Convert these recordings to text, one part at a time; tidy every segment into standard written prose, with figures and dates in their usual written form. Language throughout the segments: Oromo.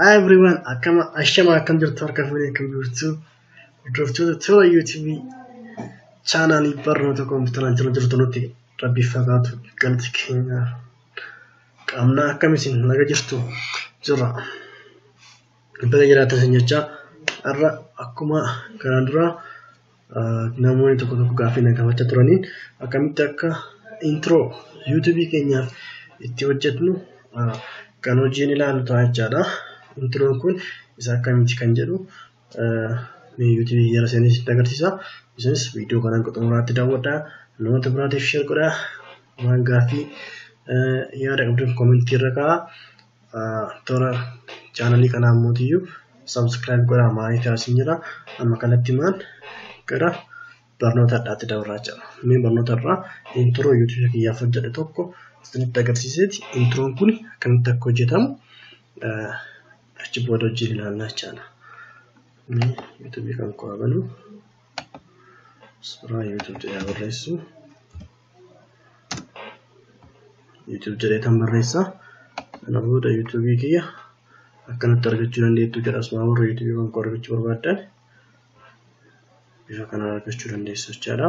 Hi everyone, akkama ashama akkam jirtu harka fuunee akkam jirtu hordoftoota toora YouTube chaanaalii barnoota kompiitaraan jala jirtu nutti rabbi fakkaatu galti keenya qabna akkam isin naga jirtu jirra. Baga jiraatan isin jecha har'a akkuma kanaan dura namoonni tokko tokko gaaffii na gaafachaa turaniin akkamitti akka intro YouTube keenyaaf itti hojjetnu kan hojiin ilaallu ta'a jechaadha. Introon kun isa akkamiiti kan jedhu YouTube jala seenee isinitti agarsiisa. Isinis viidiyoo kana hanga xumuraatti daawwadhaa. Namoota biraatiif share godhaa. Waan gaaffii yaada qabdan koomentii irra kaa'aa. Toora chaanalii kanaa immoo subscribe godhaa maalii taasisan jira. Amma kanatti maan gara barnoota addaatti dabarraa jira. Mee barnoota irraa intro YouTube kiyyaaf hojjedhe tokko isinitti agarsiiseeti. Introon kun akkamitti akka hojjetamu achi booda hojii ilaallaa jechaadha. Mee YouTube kan koo banuu suuraa YouTube jedhee barreessu. YouTube jedhee kan barreessa. Kana booda YouTube kiyya akkanatti argachuu dandeettu jedha. Asuma warra YouTube kan koo argachuu barbaaddan bifa kanaan argachuu dandeessu jechaadha.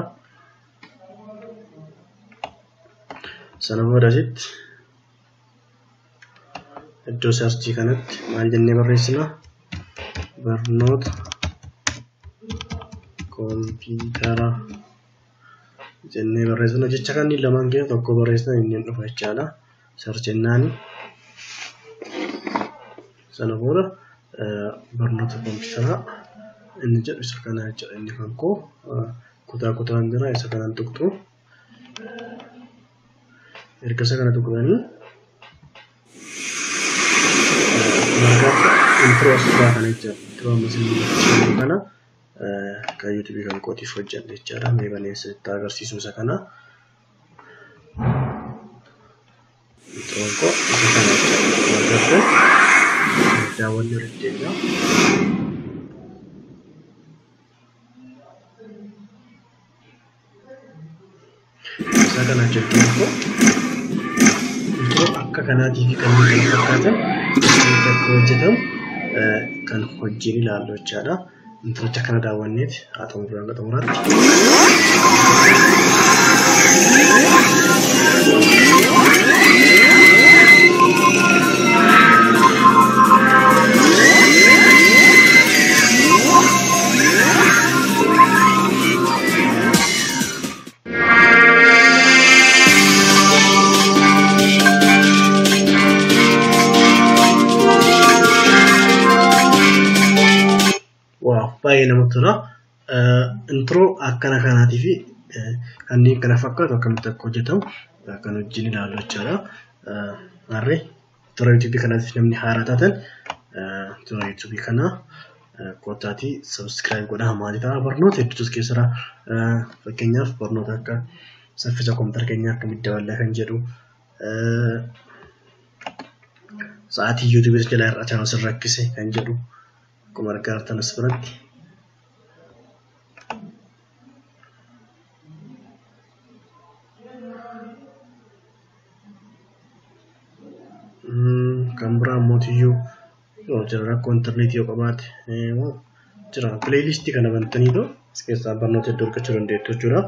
Sana booda asitti iddoo searchii kanatti maal jennee barreessina? Barnoota kompiitaraa jennee barreessina. Jecha kanneen lamaan keessa tokko barreessina inni hin dhufa jechaadha. Search jennaani. Sana booda barnoota kompiitaraa inni jedhu isa kana jechaadha. Inni kan koo kutaa kutaan jira isa kanaan tuqxu. Erga isa kana tuqxanii intro as duraa kana jechaadha. Intro amma isin mul'atu kana kan YouTube kan kootiif hojjedhe jechaadha. Mee banee isinitti agarsiisu isa kana. Introon koo isa kana jechaadha. Agartee daawwanni irra deemna. Isa kana jechuun koo intro akka kanaatii fi kanneen kana fakkaatan akka hojjetamu kan hojiin ilaallu jechaadha. Introcha kana daawwanneeti haa xumurru hanga xumuraatti. Baay'ee namatti tola. Intro akkana kanaatii fi kanneen kana fakkaatu akkamitti akka hojjetamu kan hojiin ilaallu jechaadha. Harree toora YouTube kanaatiif namni haaraa taatan toora YouTube kana koottaatii subscribe godhaa maalii ta'a barnoota hedduutu as keessa jira. Fakkeenyaaf barnoota akka saffisa kompiitara keenyaa akkamitti daballaa kan jedhu sa'aatii YouTube jalaa hir'ataa osoo rakkise kan jedhu akkuma argaa jirtan as biratti. Kan biraa immoo yoo jira rakkoo intarneetii yoo qabaate jira pileeylistii kana bantanii too as keessaa barnoota hedduu argachuu dandeettu jechuudha.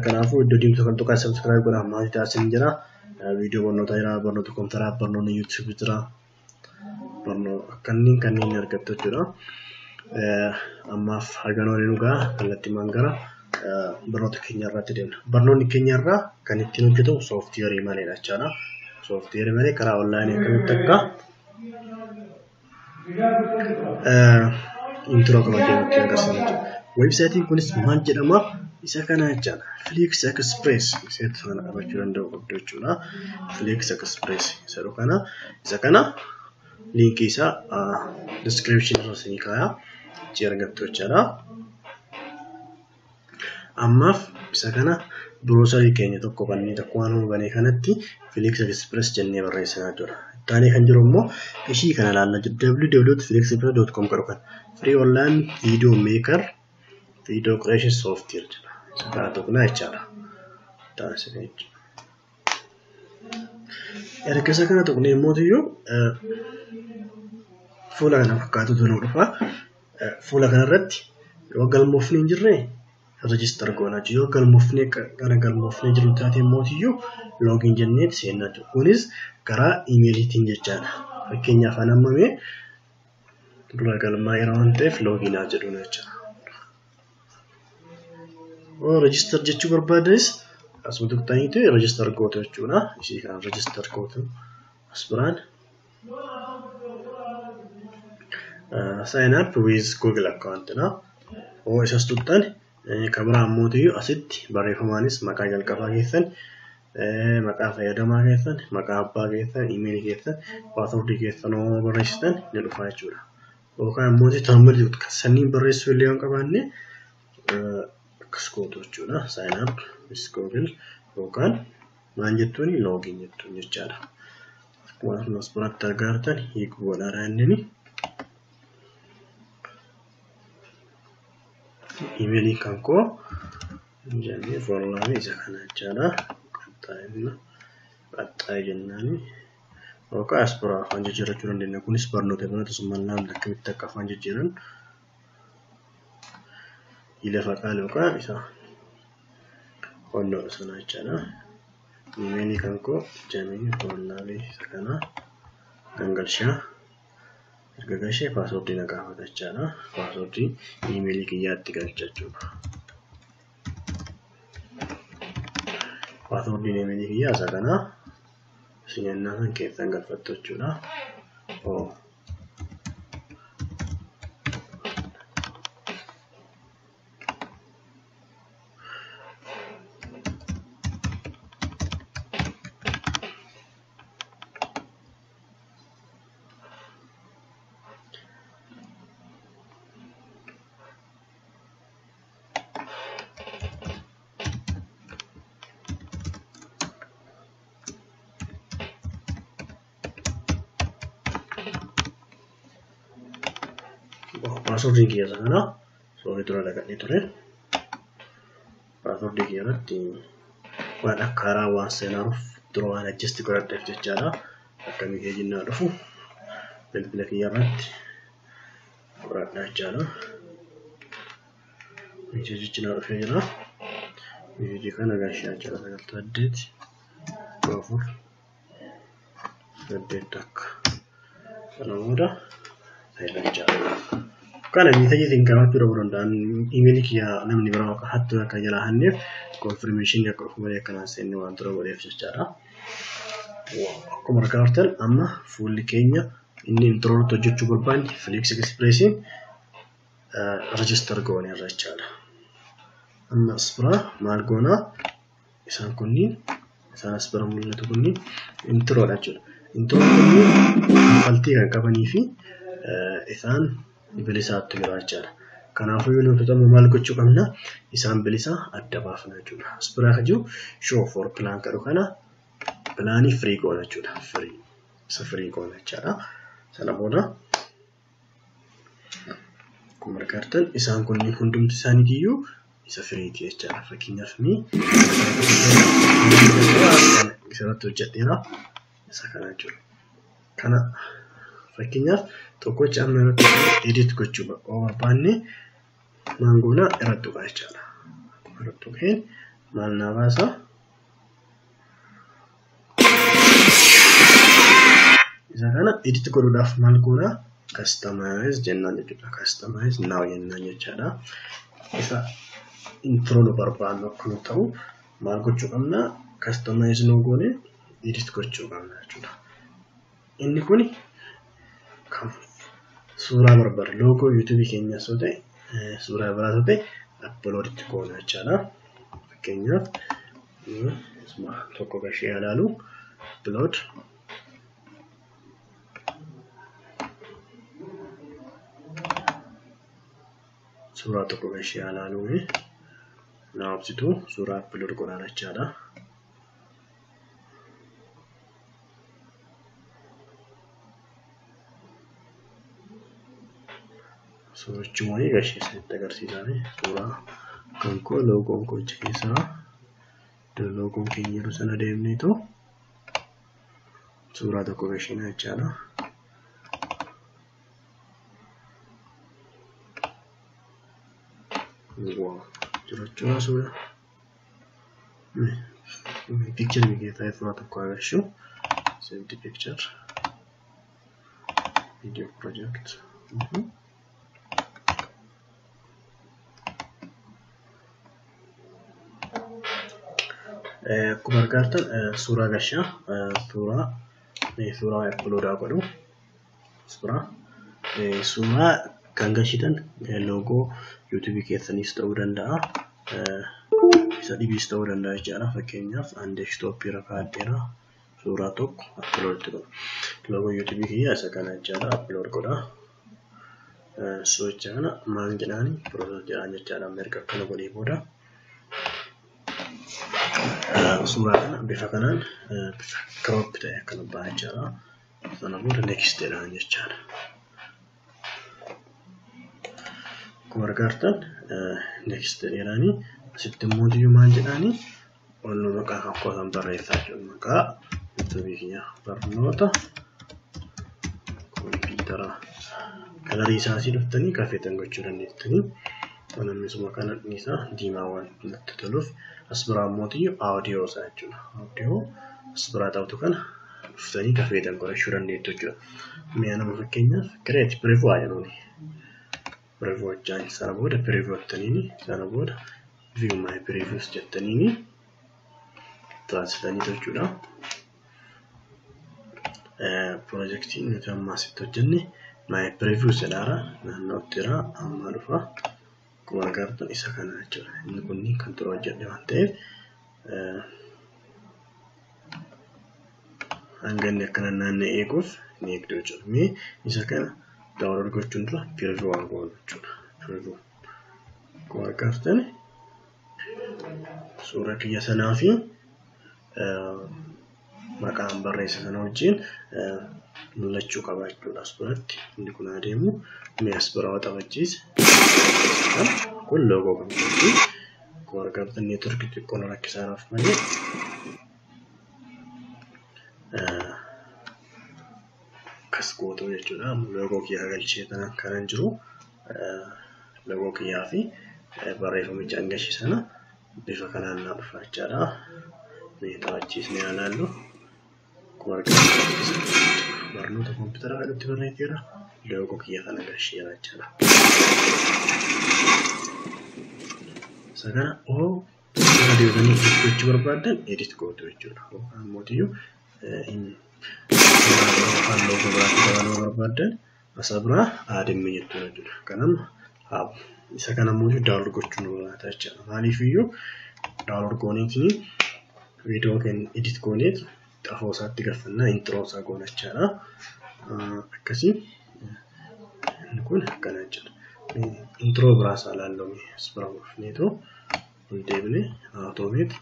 Kanaafuu iddoo diimtuu kan tuqaa subscribe godhaa maatii taasisan jira. Viidiyoo barnootaa jira, barnoota kompiitaraa, barnoonni YouTube jira. Barnoota kanneen kanneen argattu jechuudha. Ammaaf hagan waliin dhugaa kallattiimaan gara barnoota keenya irratti deemna. Barnoonni keenya irraa kan ittiin hojjetamu sooftiweerii maleedha jechaadha. Sooftiweerii malee karaa onlaayinii akkamitti akka intro kan hojjennu agarsiisa jechuudha. Weebsaayitiin kunis maal jedhama? Isa kana jechaadha. Flix Express iseetu kana qabachuu danda'u qabdu jechuudha. Flix Express isa kana isa kana liinkii isaa description irra isinii kaa'a. Achi argattu jechaadha. Ammaaf isa kana browserii keenya tokko bannee tokko waan banee kanatti Flix Express jennee barreessinaa jechuudha. Ittaanee kan jiru immoo ishii kana ilaallaa jirra. www.flixexpress.com jedhu kana. Free online video maker video creation software jedha. Isa kana tuqnaa jechaadha. Taasisa jechuudha. Erga isa kana tuqnee immoo Fuula kana fakkaatutu nu dhufa. Fuula kanarratti yoo galmoofnee hin jirre register goona jechuudha. Yoo galmoofnee gara galmoofnee jiru taate immoo login jennee seenna jechuudha. Kunis karaa iimeeliitiin jechaadha. Fakkeenyaaf an ammamee dura galmaa'eera waan ta'eef login haa jedhuun jechaadha. Yoo register jechuu barbaadanis asuma tuqxaniitu register gootu jechuudha. Ishii kana register gootu as biraan. Sign up with Google account dha. Yoo isas tuqxan kan biraa ammoo asitti barreeffamaanis maqaa jalqabaa keessan, maqaa fayyadamaa keessan, maqaa abbaa keessan, iimeelii keessan, paaswordii keessan yoo barreessitan ni dhufa jechuudha. Yookaan ammoo termii sanniin barreessuu illee yoo hin qabaanne akkas gootu jechuudha. Sign up with Google yookaan maal jettuuni login jettuun jechaadha. Akkuma as biratti argaa jirtan hiikuu godhaadha inni. Iimeeliin kan koo jennee foorlaamii isa kana jechaadha. Qaxxaa'ee jennaani. Yookaan as biraa afaan jijjiirrachuu dandeenya. Kunis barnoota biratti osuma akkamitti akka afaan jijjiiran lafa qaal yookaan isa qonnoodha sana jechaadha. Iimeelii kan koo jamii foorlaamii isa kana gangalchaa. Erga galchee paaswordii na gaafata jechaadha. Paaswordii iimeelii kiyyaatti galcha jechuudha. Paaswordiin iimeelii kiyyaa isa kana. Isin yennaa san keessan galfattu jechuudha. Paaswordiin kiyya isa kana. Suurri dura dhaqanii ture. Paaswordii kiyya irratti waan akka haaraa waan seenaaruuf dura waan adjust godhadheef jechaadha. Akka miseejiin naa dhufu bilbila kiyya irratti godhadha jechaadha. Miseejichi naa dhufee jira. Miseejii kana galchaa jechaadha. 98 4 8 1. Sana booda seenaa jechaadha. Kana miseejiin gaafachuu dhabuu danda'an iimeelii kiyya namni biraa hattuu akka jalaa hanneef konfirmeeshinii akka dhufu malee akkanaan seenne waan dura godheef jechaadha. Akkuma argaa jirtan amma fuulli keenya inni introorratti hojjechuu barbaanne Flix Expressiin register gooneerra jechaadha. Amma as biraa maal goonaa isaan kunniin isaan as bira mul'atu kunniin introodha jechuudha. Introon kunniin kaffaltii kan qabanii fi isaan bilisaatti jira jechaadha. Kanaafuu yoo nuti amma maal gochuu qabna? Isaan bilisa adda baafna jechuudha. As biraa kan jiru show for plan kadhu kana pilaanii firii goona jechuudha. Firii isa firii goona jechaadha. Sana booda akkuma argaa jirtan isaan kunniin hundumti isaaniitiyyuu isa firiiti jechaadha. Fakkeenyaaf ni isarratti hojjedheera isa kana jechuudha. Kana fakkeenyaaf tokkocha amma irratti edit gochuu barbaanne maal goona irratti tuqa jechaadha. Irratti tuqeen maal naa baasa? Isa kana edit godhuudhaaf maal goona? Customize jennaan jechuudha. Customize now jennaan jechaadha. Isa intro nu barbaannu akka nu ta'u maal gochuu qabna? Customize nu goone edit gochuu qabna jechuudha. Inni kun kan suuraa barbaadu loogoo yuutuubii keenyas yoo ta'e suuraa biraas yoo ta'e upload itti goona jechaadha. Fakkeenyaaf tokko gashee ilaalu upload suuraa tokko gashee ilaalu naa obsitu suuraa upload godhaa jechaadha. Suurichi wayii gashee isinitti agarsiisaa suuraa kan koo loogoon koo achi keessaa iddoo loogoon keenya jiru sana deemneetu suuraa tokko gashiina jechaadha. Wow, jira suura. Picture keessaa suuraa tokko agarsiisu. Save the picture. Video project. Akkuma argitan suuraa gashaa suuraa upload godhu. Suuraa kan gashitan loogoo YouTube keessanis ta'uu danda'a. Isa dhibiis ta'uu danda'a jechaadha. Fakkeenyaaf an desktop irra kaa'adheera suuraa tokko upload godha. Loogoo YouTube kiyyaa isa kana jechaadha upload godha. Suuricha kana maal jedhaani process jedhaan jechaadha. Erga akkana godhee booda suuraa kana bifa kanaan bifa crop ta'e akkana ba'a jechaadha. Sana booda next jedhaan jechaadha. Akkuma argitan next jedhaani asitti immoo maal jedhaani onnoo maqaa kan kootan barreessaa jiru maqaa YouTube kiyyaa barnoota kompiitaraa kalarii isaa asii dhuftanii kafeetan gochuu dandeettanii. Namni kana isaa diimaa waan natti toluuf as biraa immoo audio isaa jechuudha. Audio as biraa ta'utu kana dhuftanii kafeetan godhachuu dandeettu jechuudha. Mi'a nama fakkeenyaaf create preview jedhuuni. Preview jechaan sana booda preview jettaniini sana booda view my previews jettaniini taasisanii jechuudha. Piroojeektiin nuti amma asitti hojjenne my previews jedhaara naannootti jira amma dhufa. Akkuma agartan isa kana jechuudha. Inni kun kan dura hojjedhe waan ta'eef hanga inni akkana naanna'ee eeguuf ni eegdu jechuudha. Mee isa kana download gochuun dura preview waan goonu jechuudha. Preview akkuma agartan suura kiyya sanaa fi maqaan barreessa sana wajjin mul'achuu qaba jechuudha. As biratti inni kun adeemu mee as bira waxabachiise. Kun loogoo kan qabdi. Akkuma argitan neetworkii xiqqoo rakkisaadhaaf malee akkas gootu jechuudha. Loogoo kiyyaa galchee kanan jiru loogoo kiyyaa fi barreeffamicha hangashii sana bifa kanaan naa dhufa jechaadha. Mee taphachiisnee haa ilaallu. Akkuma argitan barnoota kompiitaraa irratti barreesseera. Loogoo kiyya kana galcheera jechaadha. Isa kana irra deebitanii edit gochuu barbaaddan edit gootu jechuudha. Yookaan immoo yookaan loogoo biraatti dabaluu barbaaddan asa biraa aadimmi jettu jechuudha. Kanam isa kana immoo download gochuun nu barbaada jechuudha. Maaliifiyyuu download gooneetiin viidiyoo keenya edit gooneet xafoo isaatti galfannaa intro isaa goona jechaadha. Akkasii inni kun akkana jechuudha. Intro biraa isaa ilaallame as bira dhufneetu ol deebine automate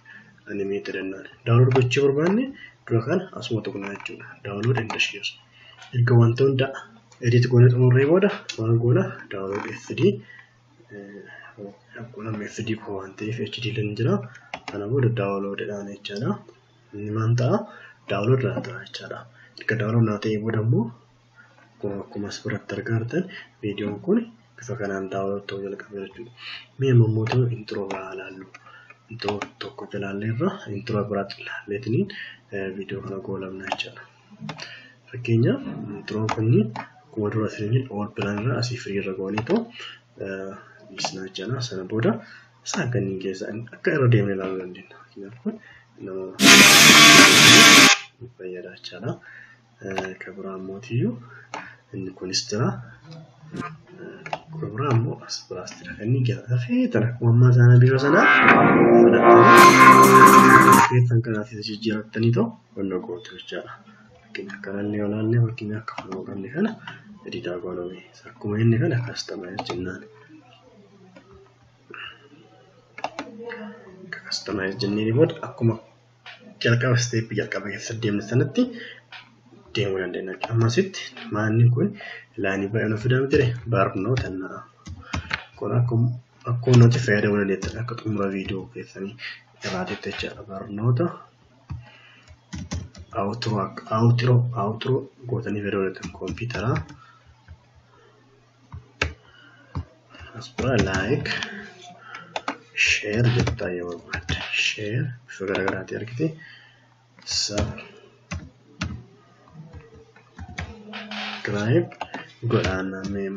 animate jennaan. Download gochuu barbaanne dura kana asuma tuqnaa jechuudha. Download and share. Erga wanta hunda edit goonee xumurree booda maal goona download SD akkuma SD qofa waan ta'eef HD illee jira. Kana booda download jedhaan jechaadha. Inni maal ta'a? Download naa ta'a jechaadha. Erga download naa ta'ee booda immoo akkuma as biratti argaa jirtan viidiyoon kun bifa kanaan download ta'uu jalqabe jechuudha. Mee amma immoo intro biraa ilaallu. Intro tokko ilaalleerra intro biraatti ilaalleetiniin viidiyoo kana goolabna jechaadha. Fakkeenyaaf intro kunniin akkuma dura isiniin all plan irra asii free irra gooniitu dhiisna jechaadha. Sana booda isaan kanneen keessaa akka irra deemnee ilaaluu dandeenya. Fakkeenyaaf kun nama fayyada jechaadha. Kan biraa immoo inni kunis jira. Kan biraa immoo as biraas jira. Inni feetan akkuma ammaa sana bifa sanaa filattanii feetan kanaaf isa jijjiirattanii ta'u qonna gootu jechaadha. Fakkeenyaaf kanallee yoo ilaalle fakkeenyaaf akka fuula qabne kana editaa gooname. Akkuma inni kana customize jennaan. Customize jenneen booda akkuma jalqaba steeppii jalqaba keessa deemne sanatti deemuu dandeenya. Amma asitti maanni kun laanii baay'ee nu fidame jire barnoota naa. Kun akkuma nuti fayyadamuu dandeettan akka xumura viidiyoo keessanii irraatetti jechaadha. Barnoota outro gootanii fayyadamuu dandeettan kompiitaraa. As bira like Share jettaa yoo barbaadde. Share bifa garaagaraatiin argite. Subscribe godhaan mee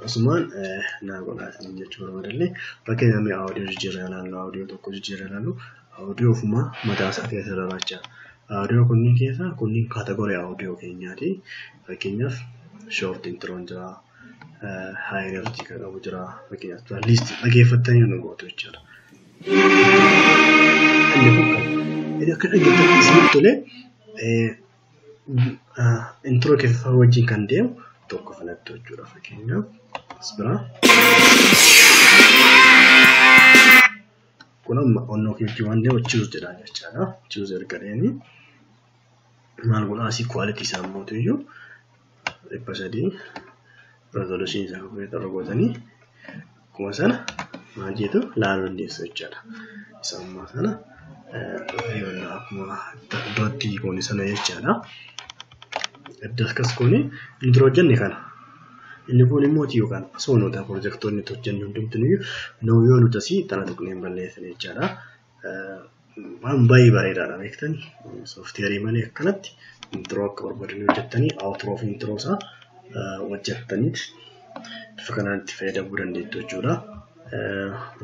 asumaan naa godhaa isin jechuu barbaadallee fakkeenyaaf mee audio jijjiirraa ilaallu, audio tokko jijjiirraa ilaallu, audio ofumaa mataa isaa keessa darbachaa. Audio kunniin keessaa kunniin category audio keenyaati. Fakkeenyaaf short introon jira, high energy kan qabu jira. Fakkeenyaaf list dhageeffattanii nu gootu jechuudha. Inni kun kan inni akka dhaggeeffattan isinitti tole intro keessa wajjin kan deemu tokko filattu jechuudha. Fakkeenyaaf as biraa. Kun amma onnoo keetti waan deemu choose jedha jechaadha. Choose erga deemi maal godhaa asii quality isaa immoo iyyuu 300 resolution isaa kompiitara gootanii akkuma sana maal jettu laaluu dandeessu jechaadha. Isa ammaa sana akkuma duratti goone sana jechaadha. Edda akkas goone inni dura hojjenne kana. Inni kun immoo yookaan osoo nuti pirojektoonni hojjennu hundumtuu yoo nuti asii tana tuqnee hin balleessine jechaadha. Waan baay'ee bareedaadha beektanii. Sooftiweerii malee akkanatti intro akka barbaadanii hojjettanii outro fi intro isaa hojjettaniit bifa kanaan itti fayyadamuu dandeettu jechuudha.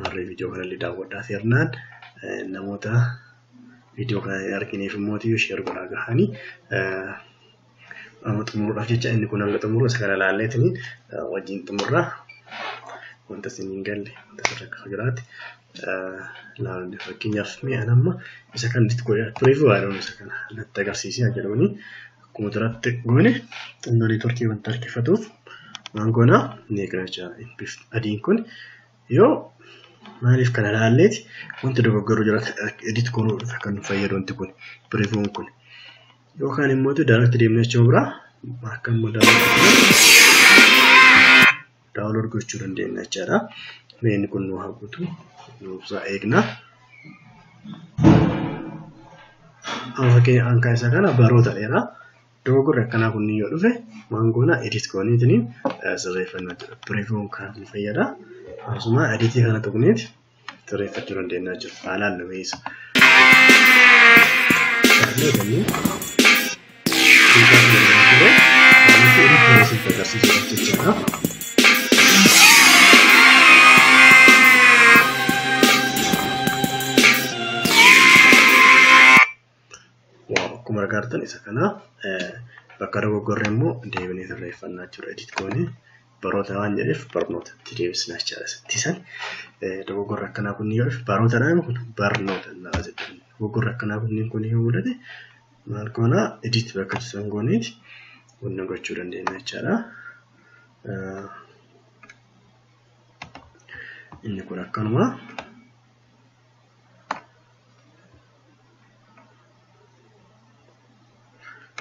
Warri viidiyoo kanallee daawwadhaa seernaan namoota viidiyoo kana hin argineef immoo share godhaa gahanii amma xumuruudhaaf jecha inni kun hanga xumuru isa kana ilaalleetiniin wajjin xumurra. Wanta isin hin galle wanta sirra akka jiraate ilaaluun fakkeenyaaf mi'aan amma isa kan itti godhe preview haadha isa kana natti agarsiisee jedhuuni akkuma duratti goone xinnoo neetworkii wanta harkifatuuf waan goonaa ni eegna jechuudha. Bifti adiin kun yoo maaliif kana ilaalleeti wanti dogoggoru jiraate edit goonuu kan nu fayyadu wanti kun preview'n kun. Yookaan immoo direct deemnee achuma biraa akka immoo download gochuu dandeenya jechaadha. Mee inni kun nu haa guutu nuufsaa eegna. Amma fakkeenya ankaa isaa kana baroota dheeraa dogoggorri akkanaa kun yoo dhufe waan goona edit gooniitiin sirreeffannaa jira. Preview'n kan nu fayyada. Akkasuma editii kana tuqneeti sirreeffachuu dandeenya jechuudha. Haalaan nu beeksisa. Akkuma argitan isa kana bakka dogoggorre immoo deebinee sirreeffannaa jechuudha. Edit goonee baroota waan jedheef barnoota itti deebisna jechaadha. Ittisan dogoggorri akkanaa kun yoo dhufe barootaadhaan kun barnoota naa jedhamu. Dogoggorri akkanaa kunniin kun yoo mudate maal goonaa edit bakka san gooneeti wanna gochuu dandeenya jechaadha. Inni kun akkanuma.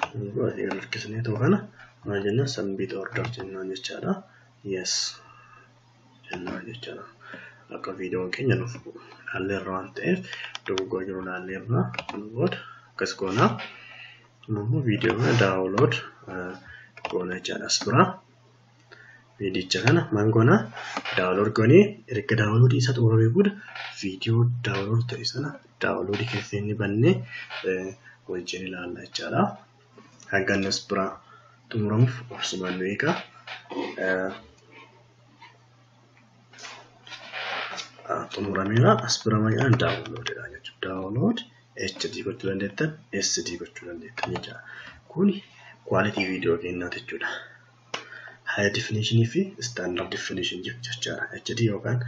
Asii gad harkisnee ta'u kana maal jenna submit order jennaan jechaadha. Yes jennaan jechaadha. Akka viidiyoon keenya nuuf laalleerra waan ta'eef dogoggora jiru laalleerra kun booda akkas goonaa. Immoo viidiyoo kana download goona jechaadha as biraa. Viidiyicha kana maal goonaa download goonee erga download isa xumuramee booda viidiyoo download ta'e sana download keessa inni bannee wajjin ilaalla jechaadha. Hanga inni as biraa xumuramuuf obsumaan nu eegaa. Xumurameera as bira maqaan download dha jechuudha. Download HD gochuu dandeettan, SD gochuu dandeettan jechuudha. Kuni quality viidiyoo keenyaa jechuudha. High definition fi standard definition jechaadha. HD yookaan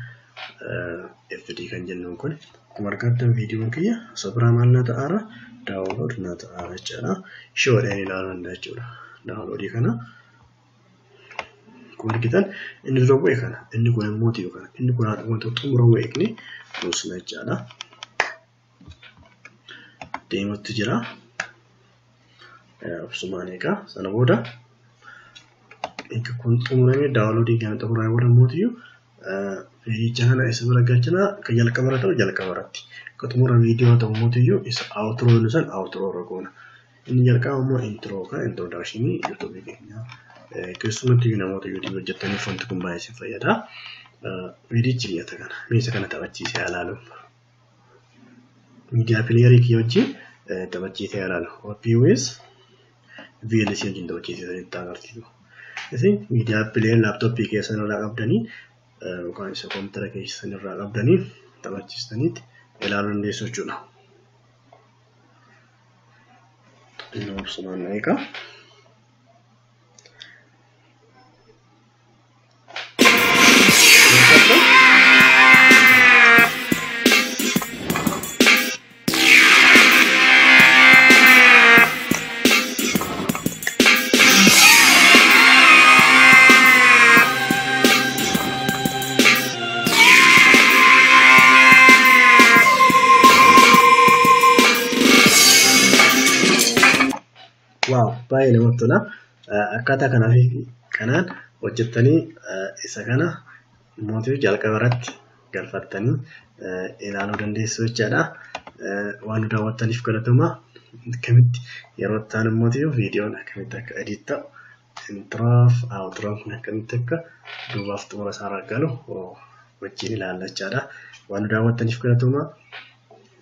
FD kan jennuun kun akkuma argattan viidiyoon kiyya as biraa maal naa ta'aara download naa ta'aara jechaadha. Shoodhaan ilaaluu danda'a jechuudha. Downloadii kana akkuma argitan inni dura bu'e kana inni kun immoo tiyu kana inni kun haadha wanta xumuramu eegne buusna jechaadha. Deemutti jira. Obsumaan eegaa sana booda eega kun xumuramee downloadii kana xumuramee booda immoo tiyu viidiyicha kana isa bira galchina kan jalqaba irra ta'u jalqaba irratti akka xumura viidiyoo ta'u immoo tiyu isa outro inni san outro irra goona. Inni jalqaba immoo intro kan introduction YouTube keenya keessumattuu namoota YouTube hojjetaniif wanti kun baay'ee isin fayyada. Viidiyichi mi'ata kana mi'a kana taphachiisee ilaalu. Miidiyaa pileeyarii kiyya wajjin taphachiisee ilaalu. OPWS VLC wajjin taphachiisee itti agarsiisu. Isin miidiyaa pileeyarii laaptooppii keessan irraa qabdanii yookaan isa kompiitara keessan irraa qabdanii taphachiistaniitti ilaaluu dandeessu jechuudha. Inni obsumaan eegaa. Waaw, baay'ee namatti tola. Akkaataa kanaa fi kanaan hojjettanii isa kana mootii jalqaba irratti galfattanii ilaaluu dandeessu jechaadha. Waan nu daawwattaniif galatoomaa. Akkamitti yeroo itti aanu immoo viidiyoon akkamitti akka edit ta'u introof outroon kun akkamitti akka duubaaf xumura isaa galu wajjin ilaalla jechaadha. Waan nu daawwattaniif galatoomaa.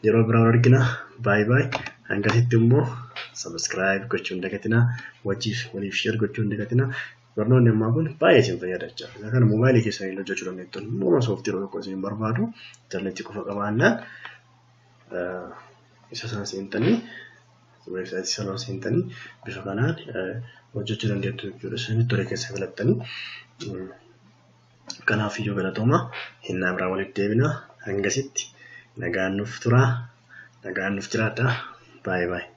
Yeroo biraa wal argina. Baay'ee baay'ee. Hangasitti immoo subscribe gochuu hin dagatinaa. Wajjiif waliif share gochuu hin dagatinaa. Barnoonni ammaa kun baay'ee isin fayyada jechaadha. Isa kana moobaayilii keessanii hojjechuu dandeettu. Mooma sooftiweerii tokko isin barbaadu intarneetii qofa qabaannaan isa sana seentanii weebsaayitii sana seentanii bifa kanaan hojjechuu dandeettu jechuudha. Isinitti tole keessa filattanii. Kanaaf iyyuu galatooma. Hinnaa biraa walitti deebina. Hangasitti nagaan nuuf turaa. Nagaan nuuf jiraadhaa. Baay'ee baay'ee.